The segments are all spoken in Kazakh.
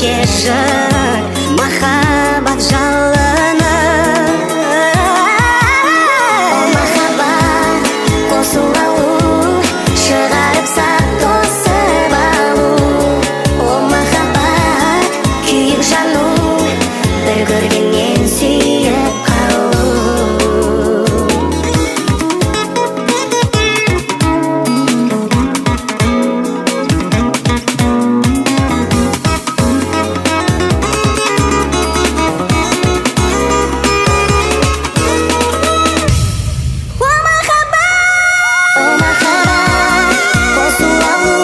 Кешір махаббат жалыны. О, махаббат, қосу алу, шығарып сап тосып алу. О, махаббат, күйік жану, бір көргеннен сүйіп қалу. О, махаббат, о, махаббат, қосу алу,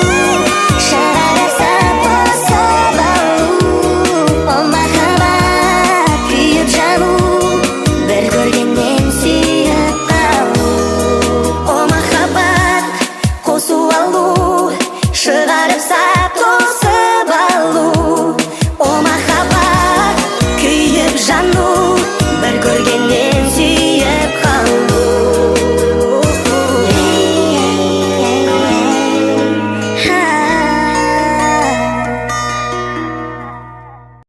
шығарып сап тосып алу. О, махаббат, күйіп жану, бір көргеннен сүйіп қалу. О, махаббат, қосу алу, шығарып сап